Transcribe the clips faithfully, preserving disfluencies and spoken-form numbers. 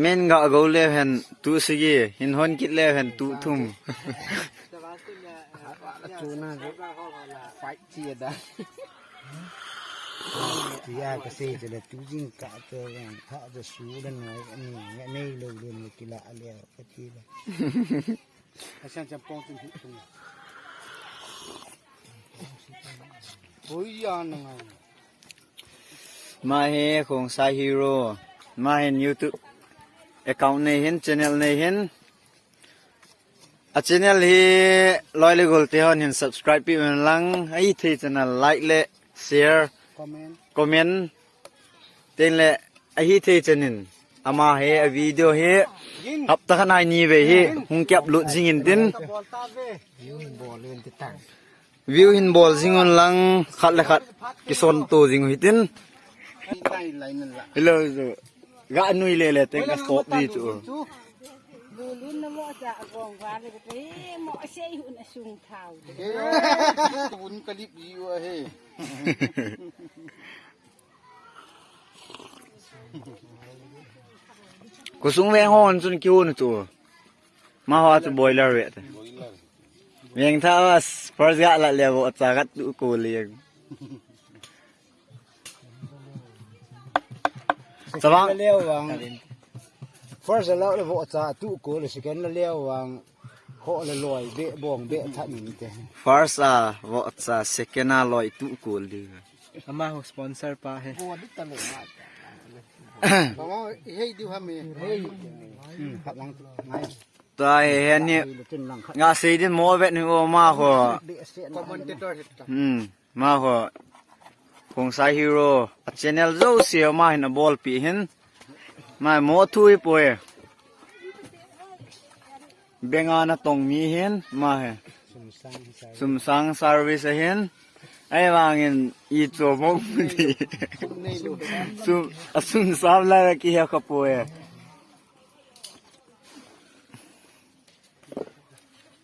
Men ga go le hen tu sigi, hin hon kit le hen tu thum. Fight chi da. Tia ka sei che le tu jing ka te yang tha de su le noi ani nge nei lo le ni kila le ka ti le. Asan cham pong tin hi tung. Oi ya na ngai. Ma hi Khongsai Hero. Ma hin YouTube account nei hin, channel nei hin. A channel hi loi le gol te hon hin subscribe pi un lang. Ahi thei channel like le share, comment. Comment. Tin le ahi thei chanin. Ama hi a video hi hapta khat nai ni ve hi hung ki upload jing in tin. View hin bol jing un lang khat le khat kison to jing u hitin. Hello, so. Ga nui le le te ka stop di chu. Lulun na mo cha gong wa le te mo sei hun a sung thau. Tun ka lip ji u a he. Kusung veng hon chun ki un chu. Ma ho chu boiler ve te. Veng tha as first ga la le vo cha gat tu ko le. Chavang. Leo vang. First la le vo cha tu ko le second la leo vang. Ho le loi be bong be tha ni te. First a vo cha second a loi tu ko le. Ama ho sponsor pa he. Ko di ta le ma. Mama, hey, do have me. Hey. Hmm, khat lang ngai. Ta he he ni. Tin lang khat. Nga sei din mo vet ni o ma ho. Commentator he ta. Hmm, ma ho. Khongsai Hero. A channel jo si ma hin a bol pi hin. Ma mo thui poi. Benga na tong mi hin ma he. Sumsang service ahin. Ai vangin i cho mong di. Sum, a sum sam la ki he ka po e.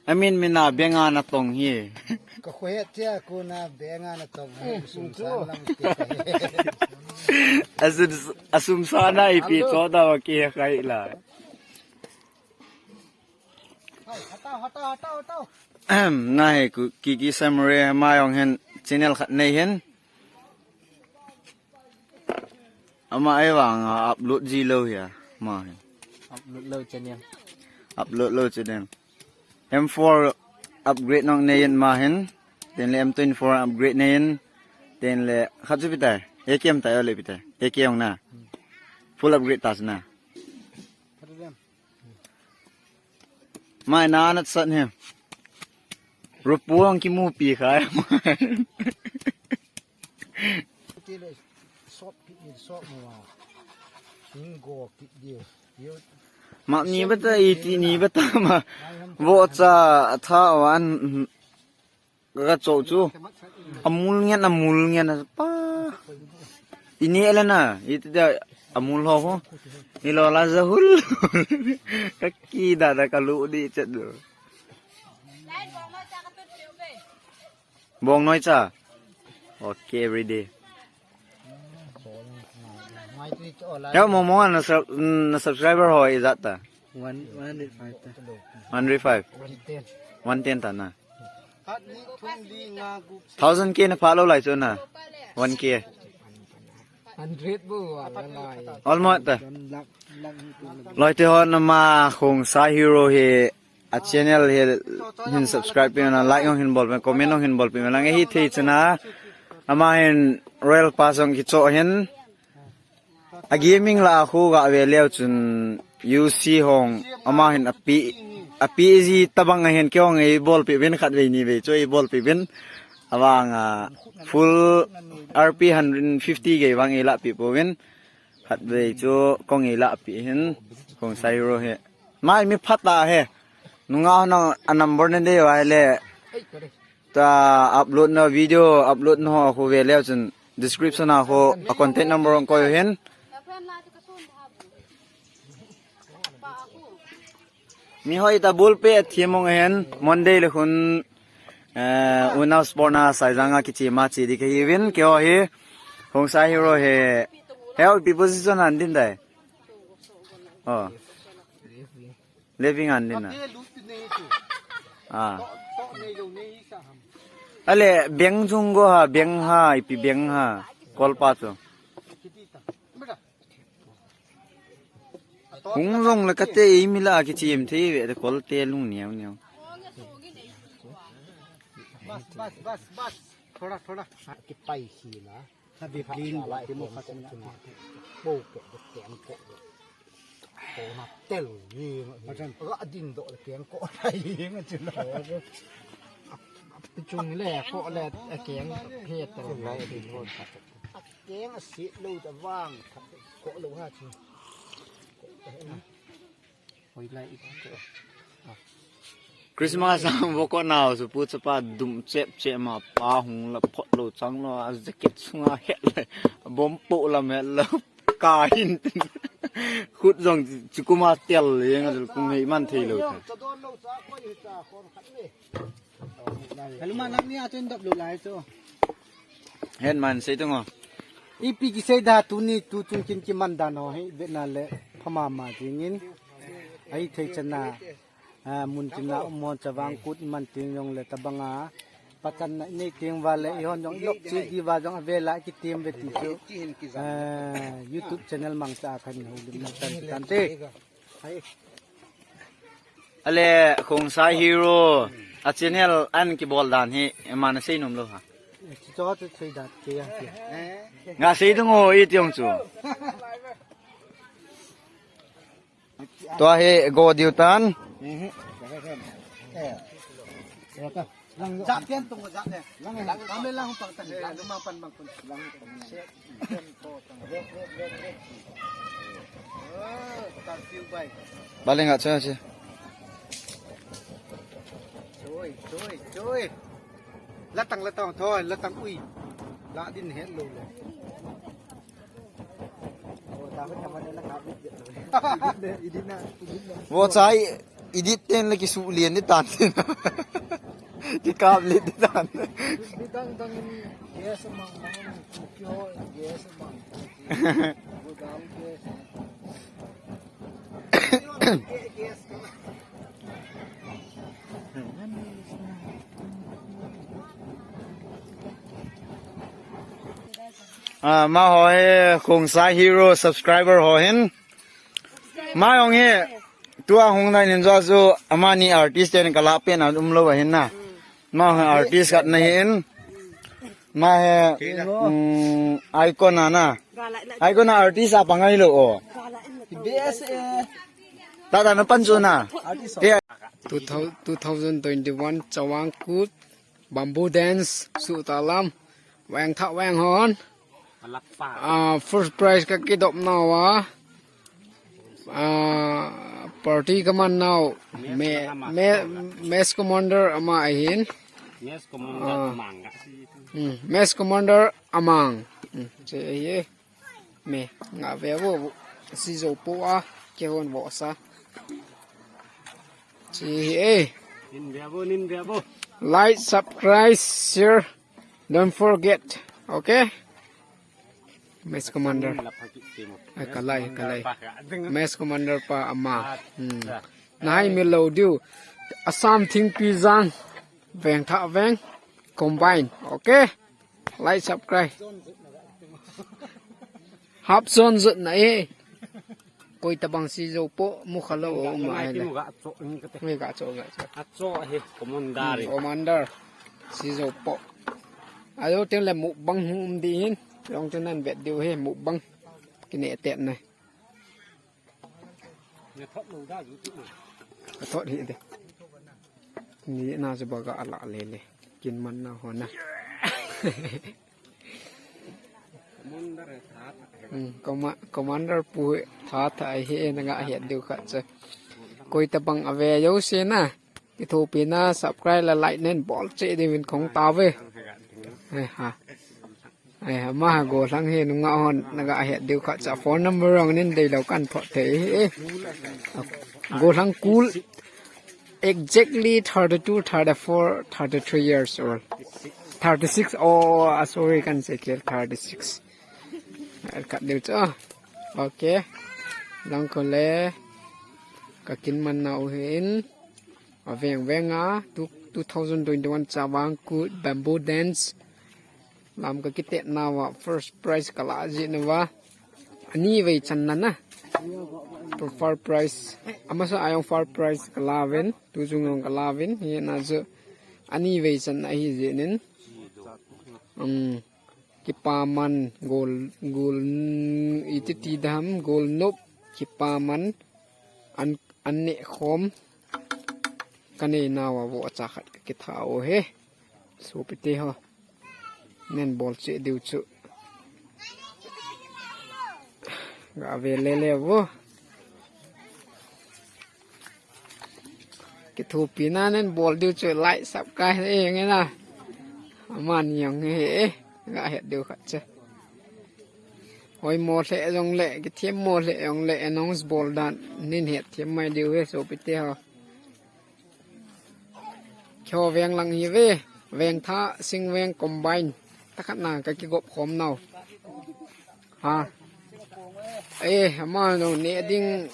Amin mina benga na tong hi. Ka khoe tia ku na benga na tong hi. Sumsang lang ki. A sum, a sumsang na i pi cho da wa ki he kai la. Ahem, na he ku, Kiki Samurai ma jong hin channel khat nei hin. Ama ei vang a upload ji lou hi a, ma hin. Upload lou channel. Upload lou channel. M four upgrade nong nei in ma hin. Tin le M twenty-four upgrade nei in. Tin le khat chu pi tai. A K M tai o le pi tai. A K M na. Full upgrade ta na. Mai na nat sat hi. Rupu ang kimu pi khai. Sop ki sop mo. Ingo ki di. Mak ni bata iti ni bata ma. Vo cha tha wan. Ka cho chu. Amul ngen, amul ngen, pa. Ini ele na, iti da amul ho ho. Ilo la zahul. Ka ki da da ka lu di chet do. Bong noi cha. Okay, every day. Ya mo mo na sub-, na subscriber ho ijat ta. One, one hundred five ta. One hundred five. One ten. One ten ta na. Thousand K na pha lou lai chu na. One K. Hundred bu, wala lai. Almost ta. One lakh, lakh. Loi te ho na ma Khongsai Hero hi a channel hi hin subscribe pi na, like hung hin bol pi, comment hung hin bol pi lang hi thei chana. Ama hin Royal Pass hung kicho hin. A gaming la khu ga ve leu chun U C hong ama hin api, api ji tabang a hin kong ei bol pi vin khat vei ni vei chu ei bol pi vin. Avang a full R P hundred fifty gei vang ei la pi po vin. Khat vei chu kong ei la pi hin Khongsai Hero hi. Mai mi phat ta he. Nunga na a number na dei vai le. Ta upload na video, upload na ho khu ve leu chun description a khu a contact number hung koi hin. Mi hoi ta bul pe thi mong hen Monday le khun, eh, Unau Sport na Saijang a kichi ma chi di ka hi vin ke ho hi Khongsai Hero he. He ho pi position an din dai. Oh. Living an din na. Ah. Ale, beng jung go ha, beng ha, ipi beng ha. Kolpa chu. Hung jong le kate imi la kichim thei ve, te kol te lung niau niau. बस, बस, बस, बस। थोड़ा, थोड़ा। Kipai hi la. Sabi clean, la, ti mo khat na. Bo ke, bo ke, bo ke. Ko na tel ni. Macam. Ga din do le keng ko na hi nga chun. Pichung le, ko le, keng he tel. Keng a sit lo ta vang. Ko lo ha chu. Hoi lai i ko. Christmas a voko nau su pu chapa dum chep chep ma pa hung la phot lo chang lo a jacket sunga het le bom po la me la ka hin khut jong chikuma tel le nga kum hei man thei lo ta. Kaluma nang ni a chen dap lo lai chu. Hen man sei tu ngo. Ipi kisei da tuni tu chung kin kiman dan ho hi vetna le phama ma jingin. Ai thei chana. Ah, mun tina umon chavang kut iman ting jong le tabanga. Patan na nei ting va le ihon jong ilok chi di va jong avela kitim ve ti chu. Ah, YouTube channel mang cha khan ho lim na tan tan te. Ale, Khongsai Hero, a channel an kibol dan hi, emana sei nom lo ha. Chi cho tu sei dat ke ya ke. Nga sei tu ngo i tiong chu. Tua hi go diu tan. Jat pian tung jat ne. Lang lang. Kami lang pang tang. Lang mang pan bang pun. Lang. Baling a choi chi. Choi, choi, choi. Latang latang thoi, latang ui. La din het lo le. Vo chai edit ten le kisu lian ni tan tin. Kikap lian ni tan. Bidang dang in gas mang mang, kuki ho gas mang. Go down gas. Ah, ma ho hi Khongsai Hero subscriber ho hin. Ma jong hi tua hung nai nin jo ju amani artist ten kala pen a um lo ahin na. Ma ho artist khat na hin. Ma hi, um, icon a na. Icon a artist a pangai lo o. Tata na pan chu na. Two thousand, two thousand twenty-one Chavang Kut Bamboo Dance Sutalam. Veng tha veng hon. Ah, first prize ka kidop nau a. Ah, party ka man nau. Me, me, mess commander ama ahin. Mess commander amang. Hmm, mess commander amang. Hmm, che ye. Me, nga ve vo, si zo po a, ke hon vo sa. Si e. Nin ve vo, nin ve vo. Like, subscribe, share. Don't forget. Okay? Mess commander. Ai, kalai, kalai. Mess commander pa ama. Hmm. Nahai mi lo diu. Assam thingpi jang. Veng tha veng. Combine. Okay? Like, subscribe. Hap son zot na e. Koi tabang si zo po mu kha lo o ma ai le. Mu ga cho ni ka te. Mu ga cho ga cho. A cho he commander. Hmm, commander. Si zo po. Ayo ten le mukbang hung um di hin. Long ten nan vet diu he mukbang. Kine tet na. Ka thot hi de. Ni na chu baga ala le le. Kin man na ho na. Commander tha tha. Hmm, comma-, commander pu tha tha hi na nga het diu kha che. Koi tabang ave yo se na. Kithopi na subscribe la like nen bol che diuvin khong ta ve. Ai ha. Ai ha, ma ha Gollhang hi nunga hon naga het diu kha cha phone number rong nin dei lo kan thot thei hi. Gollhang kul exactly thirty-two, thirty-four, thirty-three years old. Thirty-six. Oh, ah, sorry kan se kel thirty-six. Kat diu cha. Okay. Lang ko le, ka kin man na u hin, a veng veng a, two, two thousand twenty-one Chavang Kut Bamboo Dance. Lam ka kitet na va, first prize ka la ji na va. Ani vei chan na na. To first prize. Amasa ayong first prize ka la vin, tu jung yong ka la vin, hi na ju. Ani vei chan na hi ji nin. Um, kipaman gol, gol, iti ti dam, gol nop, kipaman, an, an ne khom, ka nei na va vo cha khat ka kitha o he. Sopite ho. Nen bol che diu chu. Ga ve le le vo. Kithupi na nen bol diu chu like subscribe e nge na. Aman yong he e. Ga het diu khat che. Hoi mo le jong le, kithem mo le jong le, announce bol dan. Nin het them mai diu he sopite ho. Kho veng lang hi ve, veng tha, sing veng combine. Takhat na ka kigop khom nau. Ha. Eh, ama no ne ding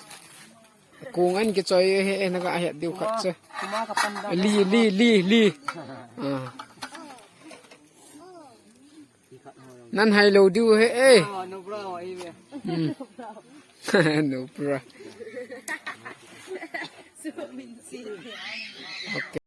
kung an kichoi he, eh, na ka het diu khat che. Li, li, li, li. Ah. Nan hai lo diu he, eh. Hmm. No bra. Okay.